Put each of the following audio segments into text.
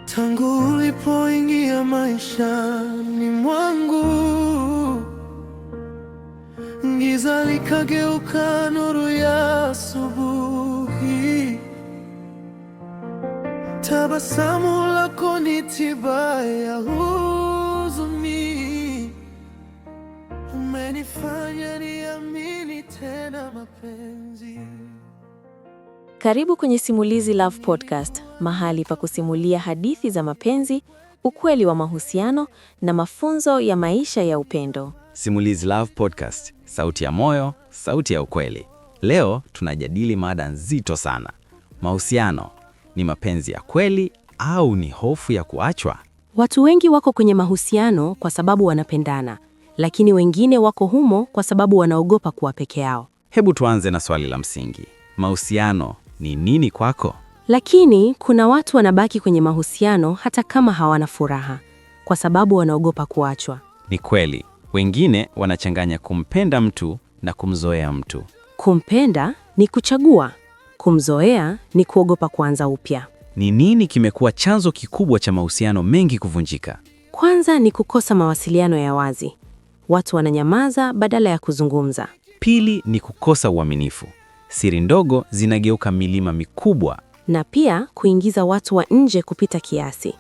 Tangu ulipoingia maishani mwangu, giza likageuka nuru ya asubuhi. Tabasamu lako ni tiba ya huzuni, umenifanya niamini tena mapenzi. Karibu kwenye Simulizi Love Podcast, mahali pa kusimulia hadithi za mapenzi, ukweli wa mahusiano na mafunzo ya maisha ya upendo. Simulizi Love Podcast, sauti ya moyo, sauti ya ukweli. Leo tunajadili mada nzito sana. Mahusiano ni mapenzi ya kweli au ni hofu ya kuachwa? Watu wengi wako kwenye mahusiano kwa sababu wanapendana, lakini wengine wako humo kwa sababu wanaogopa kuwa peke yao. Hebu tuanze na swali la msingi. Mahusiano ni nini kwako? Lakini kuna watu wanabaki kwenye mahusiano hata kama hawana furaha, kwa sababu wanaogopa kuachwa. Ni kweli, wengine wanachanganya kumpenda mtu na kumzoea mtu. Kumpenda ni kuchagua, kumzoea ni kuogopa kuanza upya. Ni nini kimekuwa chanzo kikubwa cha mahusiano mengi kuvunjika? Kwanza ni kukosa mawasiliano ya wazi. Watu wananyamaza badala ya kuzungumza. Pili ni kukosa uaminifu. Siri ndogo zinageuka milima mikubwa. Na pia kuingiza watu wa nje kupita kiasi.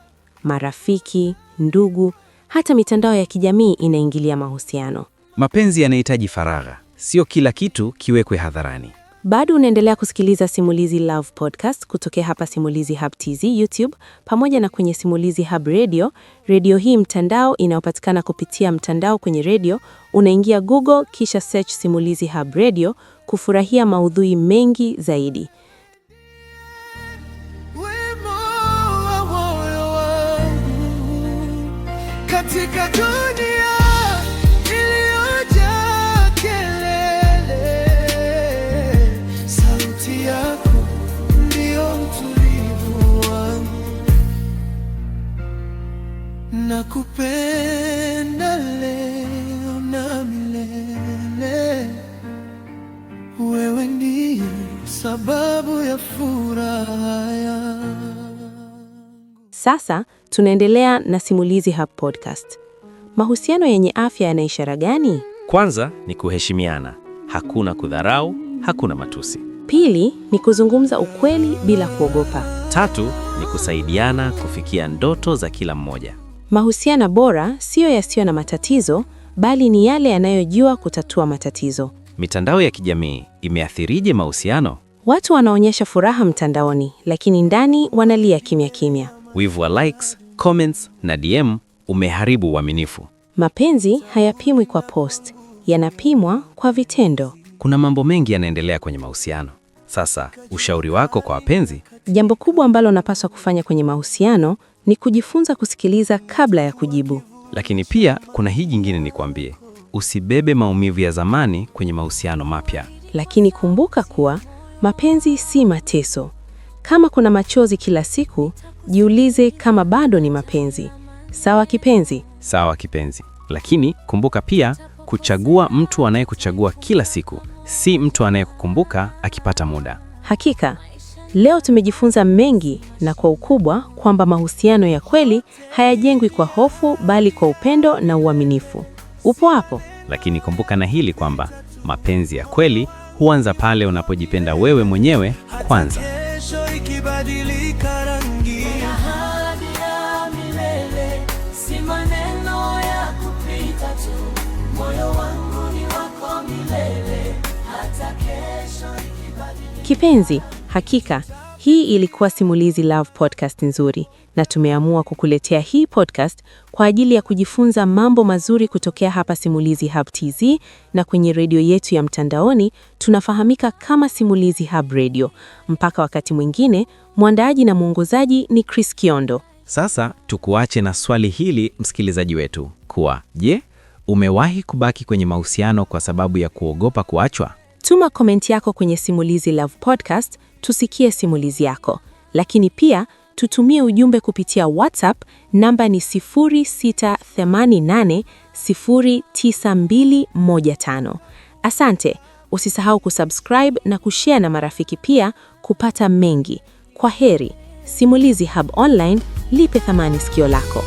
Marafiki, ndugu, hata mitandao ya kijamii inaingilia mahusiano. Mapenzi yanahitaji faragha, sio kila kitu kiwekwe hadharani. Bado unaendelea kusikiliza Simulizi Love Podcast kutokea hapa Simulizi Hub TZ YouTube pamoja na kwenye Simulizi Hub Radio. Redio hii mtandao inayopatikana kupitia mtandao kwenye redio, unaingia Google kisha search Simulizi Hub Radio kufurahia maudhui mengi zaidi. Wimo wa moyo wangu katika dunia iliyojaa kelele, sauti yako ndiyo utulivu wangu. Nakupenda leo na milele, wewe ndiye sababu ya furaha yangu. Sasa tunaendelea na Simulizi Hub Podcast. Mahusiano yenye afya yana ishara gani? Kwanza ni kuheshimiana, hakuna kudharau, hakuna matusi. Pili ni kuzungumza ukweli bila kuogopa. Tatu ni kusaidiana kufikia ndoto za kila mmoja. Mahusiano bora siyo yasiyo na matatizo, bali ni yale yanayojua kutatua matatizo. Mitandao ya kijamii imeathirije mahusiano? Watu wanaonyesha furaha mtandaoni, lakini ndani wanalia kimya kimya. Wivu wa likes, comments na DM umeharibu uaminifu. Mapenzi hayapimwi kwa post, yanapimwa kwa vitendo. Kuna mambo mengi yanaendelea kwenye mahusiano. Sasa, ushauri wako kwa wapenzi? Jambo kubwa ambalo unapaswa kufanya kwenye mahusiano ni kujifunza kusikiliza kabla ya kujibu. Lakini pia kuna hii jingine nikwambie, usibebe maumivu ya zamani kwenye mahusiano mapya. Lakini kumbuka kuwa mapenzi si mateso. Kama kuna machozi kila siku, jiulize kama bado ni mapenzi. Sawa kipenzi? Sawa kipenzi, lakini kumbuka pia kuchagua mtu anayekuchagua kila siku, si mtu anayekukumbuka akipata muda. Hakika leo tumejifunza mengi na kwa ukubwa kwamba mahusiano ya kweli hayajengwi kwa hofu bali kwa upendo na uaminifu. Upo hapo? Lakini kumbuka na hili kwamba mapenzi ya kweli huanza pale unapojipenda wewe mwenyewe kwanza. Kesho ikibadilika rangi, Ahadi ya milele si maneno ya kupita tu, moyo wangu ni wako milele, hata kesho ikibadilika. Kipenzi, hakika hii ilikuwa Simulizi Love Podcast nzuri, na tumeamua kukuletea hii podcast kwa ajili ya kujifunza mambo mazuri kutokea hapa Simulizi Hub TZ, na kwenye redio yetu ya mtandaoni tunafahamika kama Simulizi Hub Radio. Mpaka wakati mwingine, mwandaaji na mwongozaji ni Chris Kiondo. Sasa tukuache na swali hili, msikilizaji wetu, kuwa je, umewahi kubaki kwenye mahusiano kwa sababu ya kuogopa kuachwa? Tuma komenti yako kwenye Simulizi Love Podcast, tusikie simulizi yako. Lakini pia tutumie ujumbe kupitia WhatsApp, namba ni 0688 09215. Asante. Usisahau kusubscribe na kushare na marafiki pia kupata mengi. Kwa heri. Simulizi Hub Online, lipe thamani sikio lako.